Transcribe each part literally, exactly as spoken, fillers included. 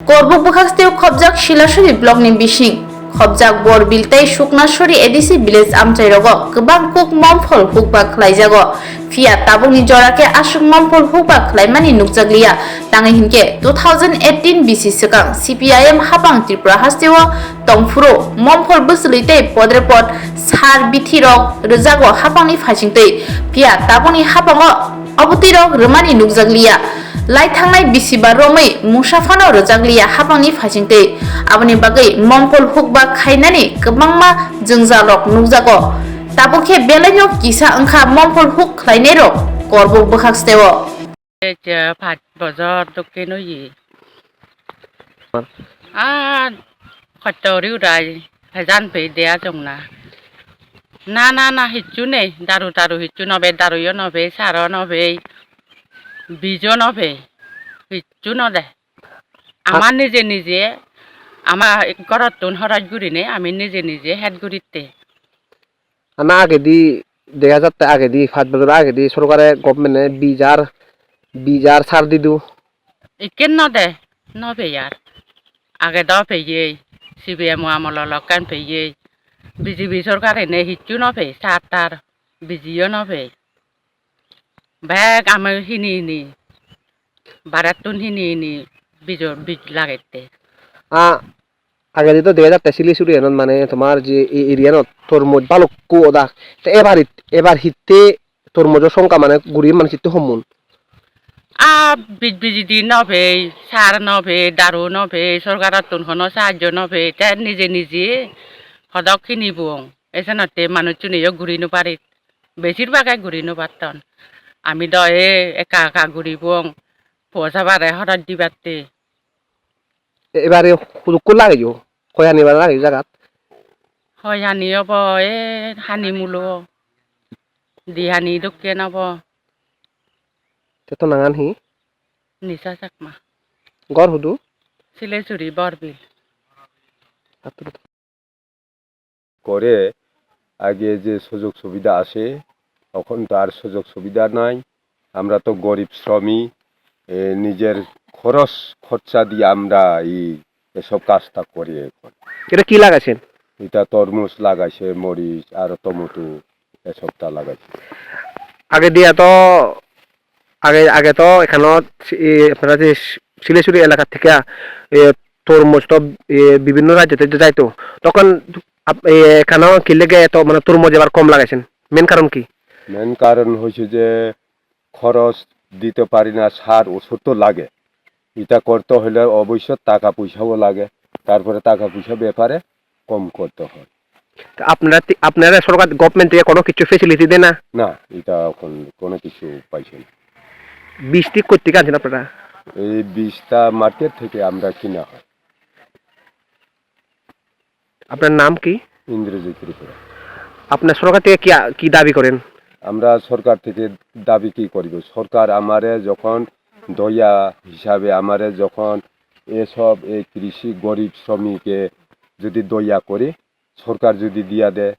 Korbuk bwkhaksteo khobjak Silasuri blockni bising khobjak Borbil tei Suknasuri A D C village amchairogo kwbang kuk momphol hukba khlaijago. Phiya tabukni jora khe aswk momphol hukba khlaimani nukjakliya. Tangwi hinkhe two thousand eighteen bisi swkang C P I M hapang Tripura hasteo tongphuru momphol bwchwlwi tei podrepot sar bithirok rwjago hapangni phaisingtwi. Phiya tabukni hapango obo twirok rwmani nukjakliya. Lai thangnai bisibar romwi mungsa phano rwjakliya hapangni phaisingtwi. Aboni bagwi momphol hukba khainani kwbangma jwngjalrok nukjago. Tabuk khe belaino kisa wngkha momphol huk khlainairok Korbuk bwkhaksteo. Ei je pach bojor dokken oye. Ah, kotto uri urai, hejan pei de ajong na. Na, na, na, hissu nei. Daru, taru hissu no bei, daru yo no bei, saro no bei, bijo no bei, hissu no de. Ama nije nije, ama gorottun horoj gurinei, ami nije nije het guritte. Ana agedi dega jatte agedi pach bojor agedi sorkare government-e bijar bijar sar didu. Ikke no de, no peyar. Age do peyei, C P M amolo lokken peyei, B J P sorkar ene hissu no pey, sar tar bijiyo no pey. Bek amo hini hini, barattun hini hini bijor bij lagette. A, agedi to dega jatte Silisuri enot mane tomar je ei area-anot tormoj balukko oda. Te ebar it-, ebar hitte tormojo songkha mane guri mane hitte homun? A bij bijidi no pei, sar no pei, daru no pei, sorkarottun hono sahajjo no pei, te nije nije hodok hini buong. Esenotte manuchchuniyo guri no parit. Besir bage guri no patton. Ami do e ekka ekka guribong, puo sabare horoj dibatte. E-, ebare hudukko lageyo, hoi hani ebare lageyo jagat? Hoi hani obo, e hani mulo, di hani dokken obo. Te to nangan hi? Nisa Chakma. Gor hudu? Silesuri Borbil. করে। আগে যে সুযোগ সুবিধা আছে, এখন তো আর সুযোগ সুবিধা নাই। আমরা তো গরিব শ্রমিক, এ, নিজের খরচ খরচা দিয়ে আমরা এই এসব কাজটা করি এখন। এটা কি লাগাইছেন? এটা তরমুজ লাগাইছে, মরিচ আর টমেটো এসবটা লাগাইছে। আগে দিয়া তো আগে, আগে তো এখানো সি-, এ, আপনারা যে সি-, সিলেসুরি এলাকা থেকে, এ, তরমুজ তো, এ, বিভিন্ন রাজ্যতে যে যাইতো, তখন আপ-, এ, এখানো কি লেগে এত মানে তরমুজ এবার কম লাগাইছেন? মেইন কারণ কি? মেইন কারণ হইছে যে খরচ দিতে পারি না, সার ওষুধ তো লাগে। এটা করতে হলে অবশ্য টাকা পয়সাও লাগে, তারপরে টাকা পয়সা ব্যাপারে কম করতে হয়। তা আপনারা তি-, আপনারা সরকার, গভর্নমেন্ট থেকে কোনো কিছু ফেসিলিটি দেয় না? না, এটা এখন কোনো কিছু পাইছে না। বীজ ঠিক কোথেকে আনছেন আপনারা? এই বীজটা মার্কেট থেকে আমরা কিনা হয়। আপনার নাম কি? ইন্দ্রজিৎ ত্রিপুরা। আপনার সরকার থেকে কি আ-, কি দাবি করেন? আমরা সরকার থেকে দাবি কি করব? সরকার আমারে যখন দয়া হিসাবে আমারে যখন এসব এই কৃষি গরিব শ্রমিকে যদি দয়া করে, সরকার যদি দিয়া দেয়,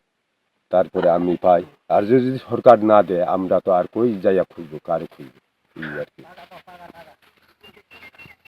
তারপরে আমি পাই। আর যদি সরকার না দেয়, আমরা তো আর কই যাইয়া খুঁজবো, কারে খুঁজবো? এই আর কি।